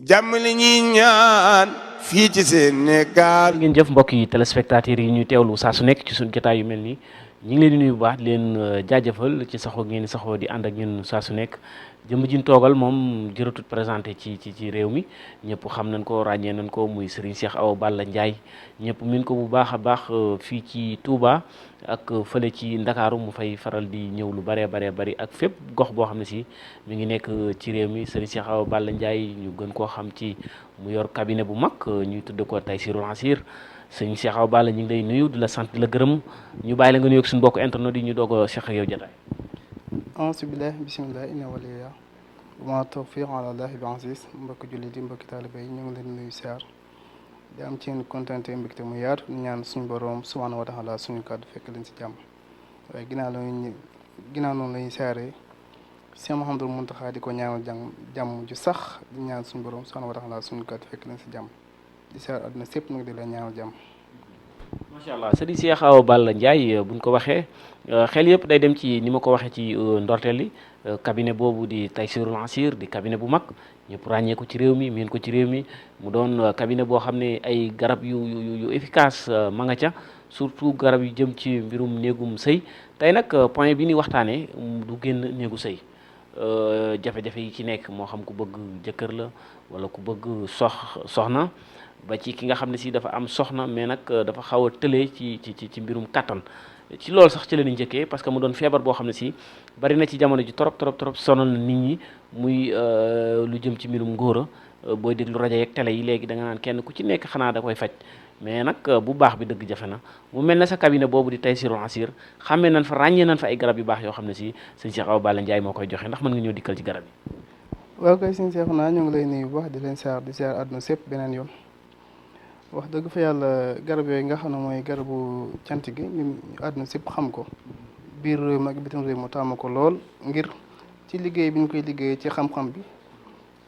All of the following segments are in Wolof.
jàmm li ñuy ñaan fii ci Sénégal. ngeen jëf mbokk yi téléspectateurs yi ñuy teewlu saa su nekk ci suñu jotaay yu mel nii ñu ngi leen di nuyu bu baax di leen jaajëfal ci saxoo ngeen saxoo di ànd ak ñun saa su nekk jëmm ji ñu toogal moom jërëtut présenté ci réew mi ñëpp xam nañ ko ràññee nañ ko muy Serigne Cheikh Awa Balla Ndiaye ñëpp min ko bu baax a baax fii ci Touba ak fële ci Ndakaaru mu fay faral di ñëw lu baree bari ak fépp gox boo xam ne si mi ngi nekk ci réew mi Serigne Cheikh Awa Balla Ndiaye ñu gën koo xam ci mu yor cabinet bu mag ñuy tudd ko Taysiroul Assir sëñ Cheikh Awa Balla ñu ngi lay nuyu di la sant di la gërëm ñu bàyyi la nga nuyu ak suñu mbokk internet yi ñu doog a Cheikh ak yow jotaay. auzu billahi bismillah inna waliya wa ma tawfiq ala allahi bi aziz mbokki jullit yi mbokki taaliba yi ñu ngi leen nuyu siyaar di am ci yéen kontante mbégte mu yaatu ñaan suñu borom subhanahu wa taala suñu kàddu fekk leen si jàmm waaye ginnaaw noonu la ñuy siyaaree Cheikh Mouhamadou Mountakha di ko ñaanal jàmm ju sax di ñaan suñu borom subhanahu wa taala suñu kàddu fekk leen si jàmm di siyaar àdduna sépp nag di leen ñaanal jàmm. macha allah sëriñ Cheikh Awa Balla Ndiaye buñ ko waxee xel yëpp day dem ci ni ma ko waxee ci ndorteel li cabinet boobu di Taysiroul Assir di cabinet bu mag ñëpp ràññee ko ci réew mi miin ko ci réew mi mu doon cabinet boo xam ne ay garab yu efficace ma nga ca surtout garab yu jëm ci mbirum néegum sëy tey nag point bi ni waxtaanee du génn néegu sëy jafe-jafe yi ci nekk moo xam ku bëgg jëkkër la wala ku bëgg soxna ba ci ki nga xam ne si dafa am soxna mais nag dafa xaw a tëlee ci mbirum kattan ci loolu sax ci la ñu njëkkee parce que mu doon feebar boo xam ne si bari na ci jamono ji trop sonal na nit ñi muy lu jëm ci mbirum ngóora booy déglu rajo yeeg télé yi léegi da nga naan kenn ku ci nekk xanaa da koy faj mais nag bu baax bi dëgg jafe na mu mel ne sa cabinet boobu di Taysiroul Assir xàmmee nañ fa ràññee nañ fa ay garab yu baax yoo xam ne si sëñ Cheikh Awa Balla Ndiaye moo koy joxe ndax mën nga ñëw dikkal ci garab yi. waaw kay sëñ Cheikh naa ñu ngi lay nuyu bu baax di leen siyaar àdduna sépp beneen yoon wax dëgg fa yàlla garab yooyu nga xam ne mooy garabu cant gi ñun àdduna sépp xam ko biir réew mi ak bitim réew mu taamu ko lool ngir ci liggéey bi ñu koy liggéeyee ci xam-xam bi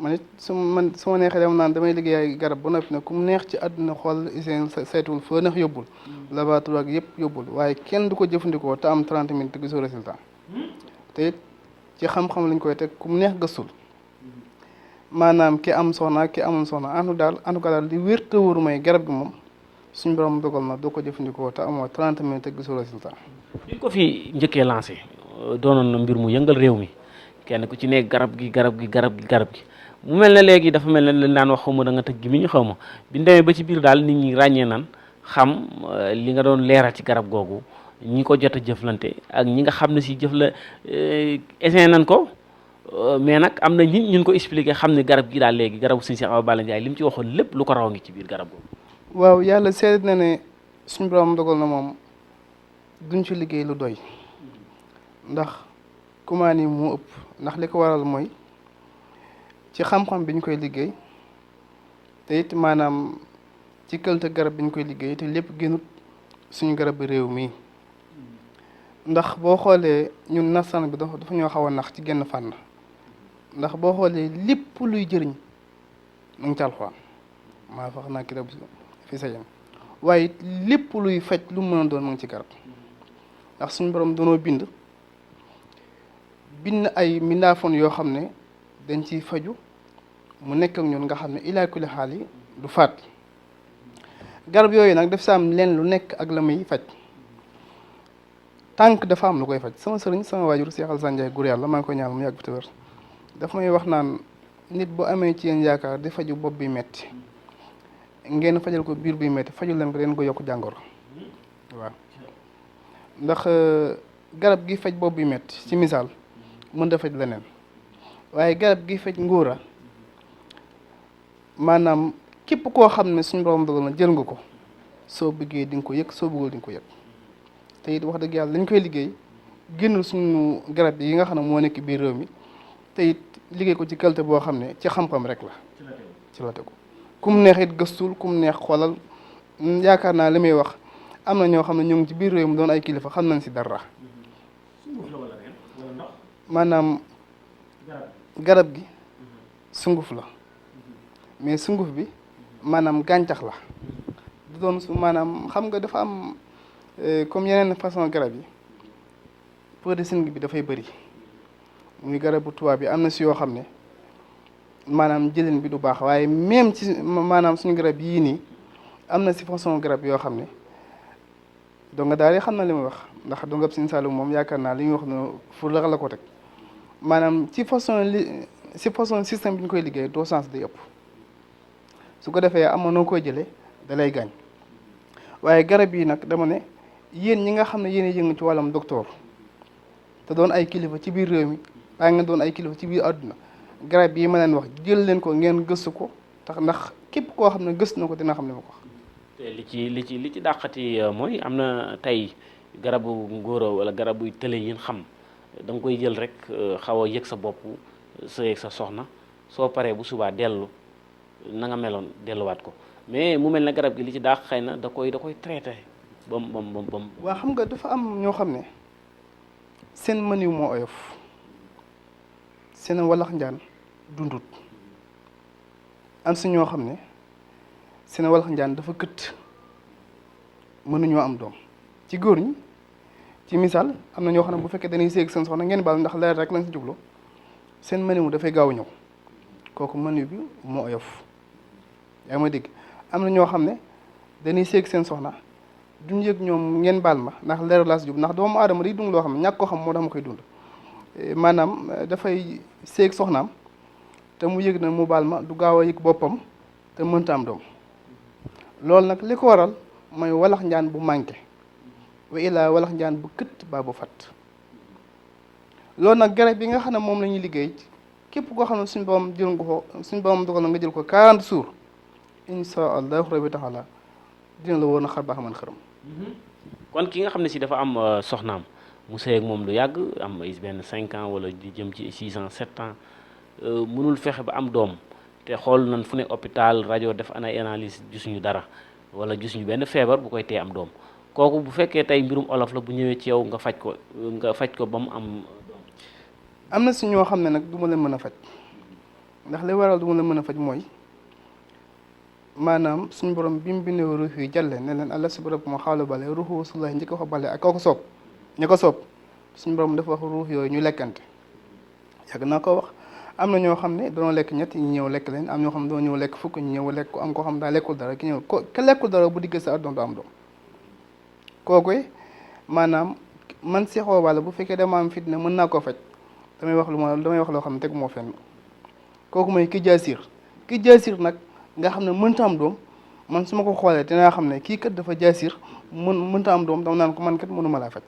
man it su ma neexee dem naan damay liggéey ay garab ba noppi nag ku mu neex ci àdduna xool seen saytuwul foo neex yóbbul laboratoire ak yëpp yóbbul waaye kenn du ko jëfandikoo te am 30 minutes te gisoo résultat te it ci xam-xam lañ koy teg ku mu neex gëstul maanaam ki am soxna ki amul soxna en tout cas daal li wér te wóoru may garab gi moom suñu borom dogal na doo ko jëfandikoo te amoo 30 minutes te gisoo résultat. bi ko fi njëkkee lancé doonoon na mbir mu yëngal réew mi kenn ku ci nekk garab gi mu mel ne léegi dafa mel ne lañ daan wax xaw ma da nga tëj gi mi ñu xaw ma bi ñu demee ba ci biir daal nit ñi ràññee nan xam li nga doon leeral ci garab googu ñi ko jot a jëflante ak ñi nga xam ne si essayé nañ ko mais nag am na nit ñun ko expliqué xam ne garab gi daal léegi garabu sëñ Cheikh Awa Balla Ndiaye li mu ci waxoon lépp lu ko raw ngi ci biir garab googu. waaw yàlla seet na ne suñu borom dogal na moom duñ ci liggéey lu doy ndax kumaan yi moo ëpp ndax li ko waral mooy ci xam-xam bi ñu koy liggéey te it maanaam ci qualité garab bi ñu koy liggéey te lépp génnut suñu garab bi réew mi ndax boo xoolee ñun nasaraan bi dafa ñoo xaw a nax ci genn fànn ndax boo xoolee lépp luy jëriñ mu ngi ci alxuraan maa fax naa ki rab fi sa yem waaye lépp luy faj lu mu mën a doon mu ngi ci garab ndax suñu borom doonoo bind ay mindaafoon yoo xam ne dañ ciy faju mu nekk ak ñun nga xam ne ilaa kulli xaal yi du faat garab yooyu nag daf sa am leen lu nekk ak la muy faj tànk dafa am lu koy faj sama sëriñ sama waajur Cheikh Alassane Ndiaye gur yàlla maa ngi koy ñaan mu yàgg fi te wér daf may wax naan nit bu amee ci yéen yaakaar di faju bopp bi metti ngeen fajal ko biir buy metti fajul leen ko leen ko yokk jàngoro waaw ndax garab gi faj bopp bi metti ci misaal mën da faj leneen waaye garab gi faj ngóora maanaam képp koo xam ne suñu borom dogal na jël nga ko soo bëggee di nga ko yëg soo bëggul di nga ko yëg te it wax dëgg yàlla dañ koy liggéey génnul suñu garab yi nga xam ne moo nekk biir réew mi te it liggéey ko ci qualité boo xam ne ci xam-xam rek la ci la tegu ku mu neex it gëstul ku mu neex xoolal yaakaar naa li may wax am na ñoo xam ne ñu ngi ci biir réew mi doon ay kilifa xam nañ si dara maanaam garab gi sunguf la mais sunguf bi maanaam gàncax la du doon su maanaam xam nga dafa am comme yeneen façon garab yi protéine bi dafay bëri muy garabu tubaab bi am na si yoo xam ne maanaam jëlin bi du baax waaye même ci maanaam suñu garab yii nii am na si façon garab yoo xam ne donc nga daal di xam na li muy wax ndax dongab Sëñ Saliou moom yaakaar naa li ñuy wax ne fu la ko teg maanaam ci façon système bi ñu koy liggéey dosage day ëpp su ko defee am na noo koy jëlee da lay gaañ waaye garab yi nag dama ne yéen ñi nga xam ne yéen a yëngu ci wàllam docteur te doon ay kilifa ci biir réew mi waaye nga doon ay kilifa ci biir àdduna garab yi ma leen wax jël leen ko ngeen gëstu ko tax ndax képp koo xam ne gëstu na ko dina xam ne ma ko wax. te li ci dàqati mooy am na tey garabu ngóora wala garabuy tële yi xam da nga koy jël rek xaw a yëg sa bopp sa yëg sa soxna soo paree bu subaa dellu na nga meloon delluwaat ko mais mu mel ne garab gi li ci dàq xëy na da koy traité bam. waa xam nga dafa am ñoo xam ne seen mëniw moo oyof seen walax njaan dundut am si ñoo xam ne seen walax njaan dafa këtt mënuñoo am doom ci góor ñi ci misaal am na ñoo xam ne bu fekkee dañuy séeg seen soxna ngeen baal ndax leer rek lañ si jublu seen mëniw dafay gaaw ñëw kooku mëniw bi moo oyof yaa ma dégg am na ñoo xam ne dañuy séeg seen soxna duñ yëg ñoom ngeen baal ma ndax leer laa si jub ndax doomu aadama day dund loo xam ne ñàkk ko xam moo tax ma koy dund maanaam dafay séeg soxnaam te mu yëg na mu baal ma du gaaw a yëg boppam te mënta am doom loolu nag li ko waral mooy walax njaan bu manqué wa illaa walax njaan bu këtt baa bu fat loolu nag garab yi nga xam ne moom la ñuy liggéey képp koo xam ne suñu borom jël nga ko suñu borom dogal na nga jël ko 40 jours insha allahu rabbi taala dina la woon a xar baa xaman xëram kon ki nga xam ne si dafa am soxnaam mu sëy ak moom lu yàgg am benn 5 ans wala di jëm ci 6 ans 7 ans mënul fexe ba am doom te xool nañ fu ne hôpital rajo def ay analyse gisuñu dara wala gisuñu benn feebar bu koy tee am doom kooku bu fekkee tey mbirum olof la bu ñëwee ci yow nga faj ko ba mu am na si ñoo xam ne nag du ma leen mën a faj ndax li waral du ma leen mën a faj mooy maanaam suñu borom bi mu bindee ruux yi jàlle ne leen àlla si borom moo xaalu bale ruuxu rasulullahi njëkk wax bale ak kooku soob ña ko soob suñu borom dafa wax ruux yooyu ñu lekkante yàgg naa ko wax am na ñoo xam ne doon lekk ñett ñu ñëw lekk leen am ñoo xam ne doon ñëw lekk fukk ñu ñëw lekk ko am koo xam daa lekkul dara ki ñëw ko ka lekkul dara bu digg sa àdduna du am doom kooku maanaam man Cheikh Awa Balla bu fekkee dama am fitna mën naa koo faj damay wax loo xam ne tegu moo fenn kooku mooy ki jaasir nag nga xam ne mënta am doom man su ma ko xoolee dinaa xam ne kii kat dafa jaasir mënta am doom dama naan ko man kat mënuma laa faj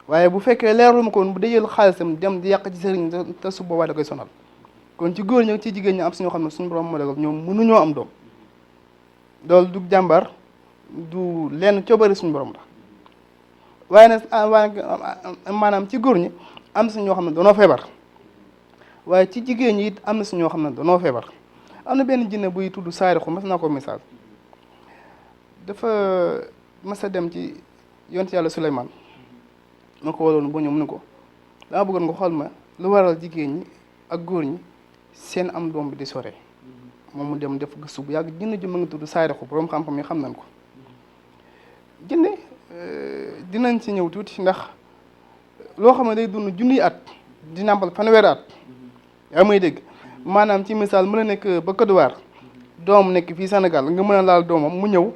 waaye bu fekkee leerlu ma ko woon bu dee jël xaalisam dem di yàq ci sëriñ te su boobaa da koy sonal kon ci góor ñi ci jigéen ñi am si ñoo xam ne suñu borom moo dogal ñoom mënuñoo am doom loolu du jàmbar du lenn coobari suñu borom la waaye nag maanaam ci góor ñi am si ñoo xam ne danoo feebar waaye ci jigéen ñi it am na si ñoo xam ne danoo feebar am na benn jinne buy tudd saarixu mas naa ko misaal dafa mas a dem ci yonent yàlla Suleymaan ma ko waloon bu ñëw mu ne ko dama bëggoon nga xool ma lu waral jigéen ñi ak góor ñi seen am doom bi di sore moom mu dem def gëstu bu yàgg jinne ji ma ngi tudd saarixu borom xam-xam yi xam nañ ko jinne dinañ ci ñëw tuuti ndax loo xam ne day dund junniy at di nàmpal fanweeri at yaa may dégg maanaam ci misaal mën a nekk ba Côte d'Ivoire doom nekk fii Sénégal nga mën a laal doomam mu ñëw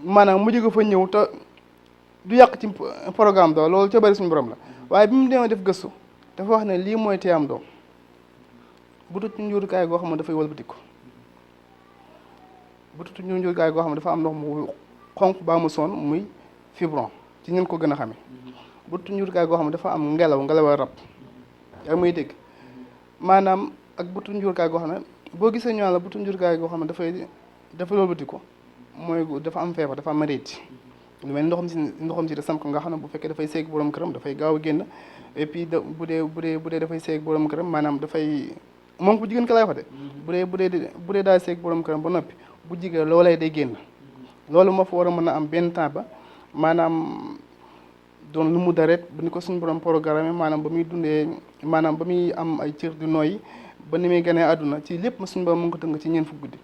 maanaam mu jóge fa ñëw te du yàq ci programme doo loolu ca bëri suñu borom la waaye bi mu demee def gëstu dafa wax ne lii mooy tee am doom bu tut njurukaay goo xam ne dafay wëlbatiku bu tut njurukaay goo xam ne dafa am ndox mu xonq baa mu soon muy fibron ci ñun ko gën a xamee bu tut njurukaay goo xam ne dafa am ngelaw rab yaa muy dégg maanaam ak butu njurukaay goo xam ne boo gisee ñu la butu njurukaay goo xam ne dafa wëlbatiku mooy dafa am feebar dafa am maladie lu mel ndoxam si de sam ko nga xam ne bu fekkee dafay seeg borom këram dafay gaaw a génn et puis bu dee dafay seeg borom këram maanaam dafay moom bu jigéen ka lay wax de bu dee daal seeg borom këram ba noppi bu jigéen loolay day génn loolu moo fa war a mën a am benn temps ba maanaam doon lu mu daret ba ni ko suñu borom programme maanaam ba muy dundee maanaam ba muy am ay cër du nooyi ba ni muy gënee àdduna ci lépp suñu borom mu ngi ko tënk ci ñeent fukki guddi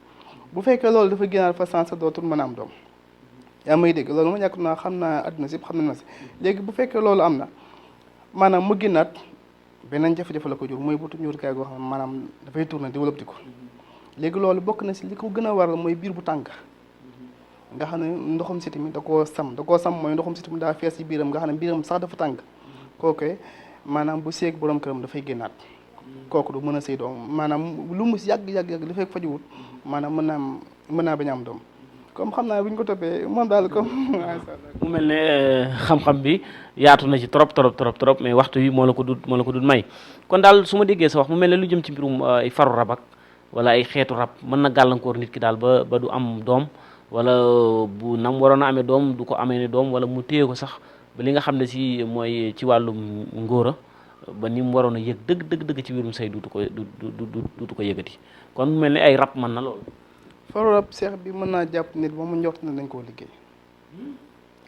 bu fekkee loolu dafa génnaat fa sens dootul mën a am doom yaa may dégg loolu ma ñàkk naa xam naa àdduna si yëpp xam na si léegi bu fekkee loolu am na maanaam mu génnaat beneen jafe-jafe la ko jur mooy butu njuurkaay goo xam ne maanaam dafay tourner di wëlbati ko léegi loolu bokk na si li ko gën a waral mooy biir bu tàng nga xam ne ndoxum siti mi da koo sam mooy ndoxum siti mi daa fees ci biiram nga xam ne biiram sax dafa tàng kooku maanaam bu seeg borom këram dafay génnaat kooku du mën a sëy doom maanaam lu mu yàgg li fekk fajuwut maanaam mën naa bañ a am doom comme xam naa bu ñu ko toppee moom daal comme mu mel ne xam-xam bi yaatu na ci trop mais waxtu yi moo la ko dut may kon daal su ma déggee sa wax mu mel ne lu jëm ci mbirum ay faru rabak wala ay xeetu rab mën na gàllankoor nit ki daal ba du am doom wala bu nam waroon a amee doom du ko amee ne doom wala mu téye ko sax ba li nga xam ne si mooy ci wàllum ngóora ba ni mu waroon a yëg dëgg ci biirum say duutu ko yëgati kon mu mel ne ay rab mën na loolu. faru rab seex bi mën naa jàpp nit ba mu njort na dañ koo liggéey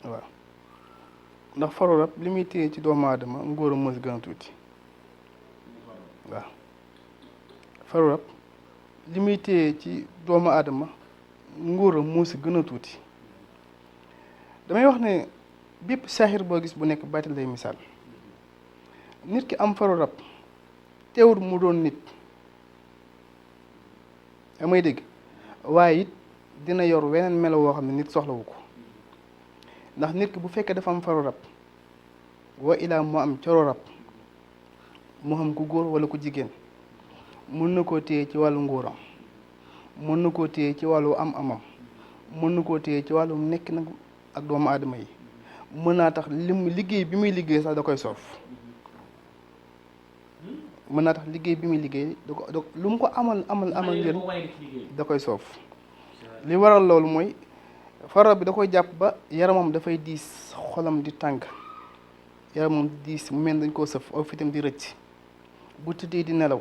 waaw ndax faru rab li muy téye ci doomu aadama ngóora moo si gën a tuuti waaw faru rab li muy téye ci doomu aadama ngóora moo si gën a tuuti damay wax ne bépp saaxir boo gis bu nekk baatil lay misaal nit ki am faru rab teewul mu doon nit amay dégg waaye it dina yor weneen melo woo xam ne nit soxlawu ko ndax nit ki bu fekkee dafa am faru rab wa ilaa mu am coro rab moo xam ku góor wala ku jigéen mën na koo téye ci wàllu ngóoram mën na koo téye ci wàllu amam mën na koo téye ci wàllu nekk nag ak doomu aadama yi mën naa tax liggéey bi muy liggéey sax da koy soof mën naa tax liggéey bi muy liggéey lu mu ko amal njëriñ da koy soof li waral loolu mooy faru rab bi da koy jàpp ba yaramam dafay diis xolam di tàng yaramam di diis mu mel dañ koo sëf aw fitam di rëcc bu tëddee di nelaw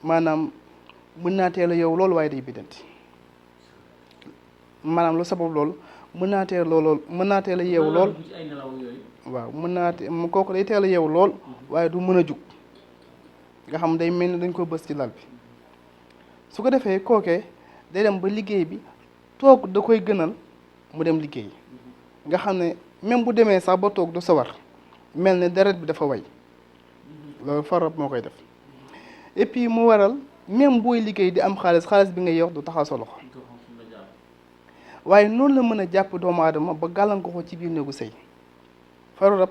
maanaam mën naa teel a yow loolu waaye day biddanti maanaam lu sabab loolu mën naa teel a yeewu lool waaw kooku day teel a yeewu lool waaye du mën a jug nga xam day mel ni dañ ko bës ci lal bi su ko defee kookee day dem ba liggéey bi toog da koy gënal mu dem liggéey nga xam ne même bu demee sax ba toog du sawar mel ne deret bi dafa way loolu faru rab moo koy def et puis mu waral même booy liggéey di am xaalis bi nga yor du taxaw sa loxo waaye noonu la mën a jàpp doomu aadama ba gàllankoor ko ci biir néegu sëy faru rab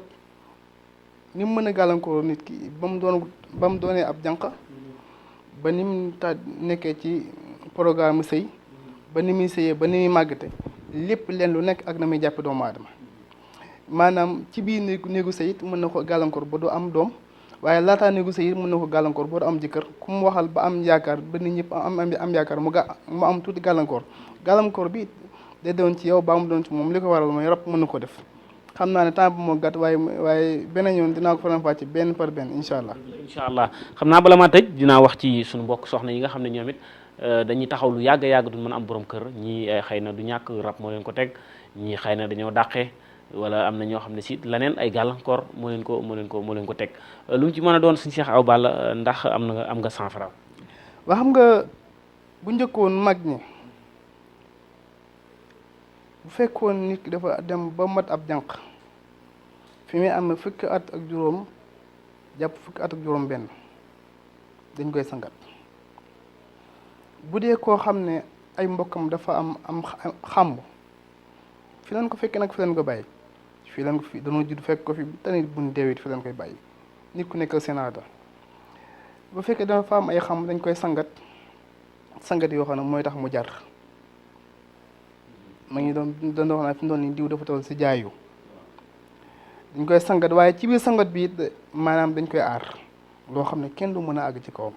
ni mu mën a gàllankoor nit ki ba mu doonee ab jànq ba ni mu nekkee ci programme sëy ba ni muy sëyee ba ni muy màggate lépp leen lu nekk ak na muy jàppe doomu aadama maanaam ci biir néegu sëy it mën na ko gàllankoor ba du am doom waaye laataa néegu sëy it mën na ko gàllankoor ba du am jëkkër ku mu waxal ba am yaakaar ba nit ñëpp am yaakaar mu am tuuti gàllankoor bi day doon ci yow baa mu doon ci moom li ko waral mooy rab mën na ko def xam naa ne temps bi moo gàtt waaye beneen yoon dinaa ko faram-fàcce benn par benn incha allah xam naa bala ma tëj dinaa wax ci suñu mbokk soxna yi nga xam ne ñoom it dañuy taxaw lu yàgg duñ mën a am borom kër ñii xëy na du ñàkk rab moo leen ko teg ñii xëy na dañoo dàqee wala am na ñoo xam ne si leneen ay gàllankoor moo leen ko teg lu mu ci mën a doon suñu Cheikh Awa Balla ndax am nga 100 francs waa xam nga bu njëkkoon mag ñi bu fekkoon nit ki dafa dem ba mat ab jànq fi muy am fukki at ak juróom jàpp fukki at ak juróom benn dañ koy sangat bu dee koo xam ne ay mbokkam dafa am xàmb fi leen ko fekkee nag fi leen ko bàyyi dañoo judd fekk ko fi tanit buñ deewit fi leen koy bàyyi nit ku nekk seen aada bu fekkee dafa am ay xam dañ koy sangat yoo xam ne mooy tax mu jar ma ngi doon wax naa fi mu doon nii diw dafa toll si jaayu dañ koy sangat waaye ci biir sangat bi it maanaam dañ koy aar loo xam ne kenn du mën a àgg ci kawam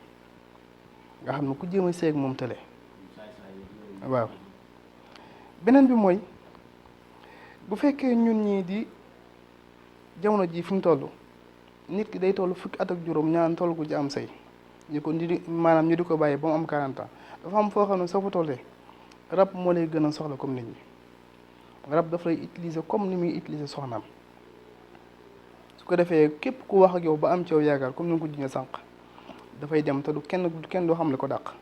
nga xam ne ku jéem a seeg moom tële waaw beneen bi mooy bu fekkee ñun ñii di jamono ji fi mu toll nit ki day toll fukki at ak juróom ñaan toll gu ci am sëy ñu di ko bàyyi ba mu am 40 ans dafa am foo xam ne soo fa tollee rab moo lay gën a soxla comme nit ñi rab daf lay utiliser comme ni muy utiliser soxnaam su ko defee képp ku wax ak yow ba am ci yow yaakaar comme ni nga ko jiñee sànq dafay dem te du kenn doo xam li ko dàq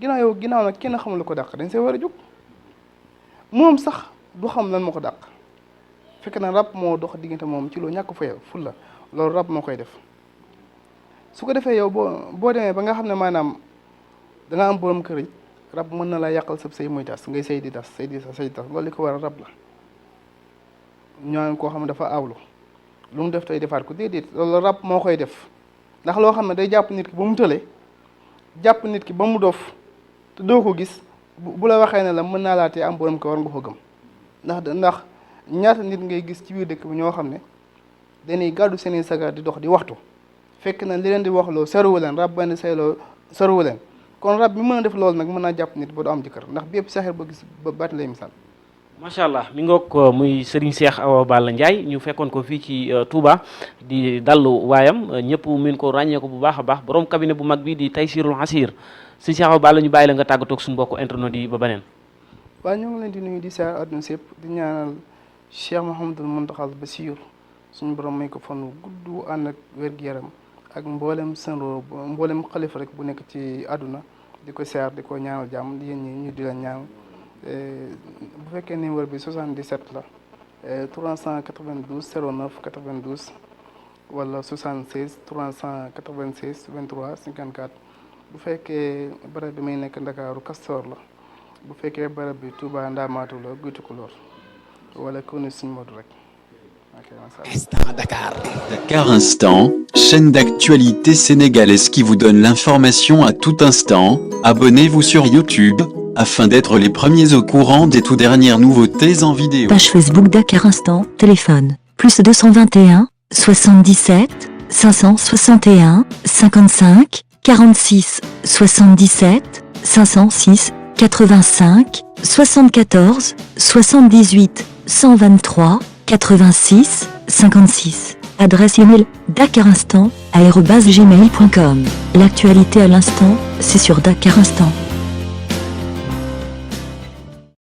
ginnaaw nag kenn xamul li ko dàq dañ see war a jóg moom sax du xam lan moo ko dàq fekk na rab moo dox diggante moom ci loo ñàkk fayal fulla loolu rab moo koy def. su ko defee yow boo demee ba nga xam ne maanaam da nga am borom kër yi rab mën na la yàqal sa sëy muy tas ngay sëy di tas sëy di tas loolu li ko war a rab la. ñoo koo xam ne dafa aawlu lu mu def tey defaat ko déedéet loolu rab moo koy def ndax loo xam ne day jàpp nit ki ba mu tële jàpp nit ki ba mu dof te doo ko gis bu la waxee ne la mën naa laa tee am borom ko war nga ko gëm ndax ñaata nit ngay gis ci biir dëkk bi ñoo xam ne dañuy gàddu seeni sagar di dox di waxtu fekk na li leen di wax loo soriwu leen rab benn sayloo soriwu leen kon rab bi mën a def loolu nag mën naa jàpp nit ba du am jëkkër ndax bépp saxir ba gis ba baati lay misaal. macha allah mi ngoog muy Serigne Cheikh Awa Balla Ndiaye ñu fekkoon ko fii ci Touba di dallu waayam ñëpp min ko ràññee ko bu baax a baax borom cabinet bu mag bi di Taysirul Asir Serigne Cheikh Awa Balla ñu bàyyi la nga tàggatoo ak suñu mbokku internet yi ba beneen. waaw ñu ngi leen di nuyu di saa àdduna sépp di ñaanal Cheikh Mouhamadul Mountakha Bassirou suñu borom may ko fan wu gudd ànd ak wér-gu-yaram ak mboolem mboolem xalifa rek bu nekk ci àdduna di ko seer di ko ñaanal jàmm yéen ñi ñu di la ñaan. bu fekkee numéro bi 77 la 392 09 92 wala 76 396 23 54 bu fekkee barab bi may nekk Ndakaaru Castor la bu fekkee barab bi Touba Ndamatou la Guy Tukulóor wala koni suñu Modou rek. Dakar. Dakar Instant, chaîne d'actualité sénégalaise qui vous donne l'information à tout instant. Abonnez-vous sur YouTube afin d'être les premiers au courant des tout dernières nouveautés en vidéo. Page Facebook Dakar Instant, téléphone, plus 221, 77, 561, 55, 46, 77, 506, 85, 74, 78, 123, 86, 56. Adresse email dakarinstant@gmail.com. L'actualité à l'instant, c'est sur Dakar Instant.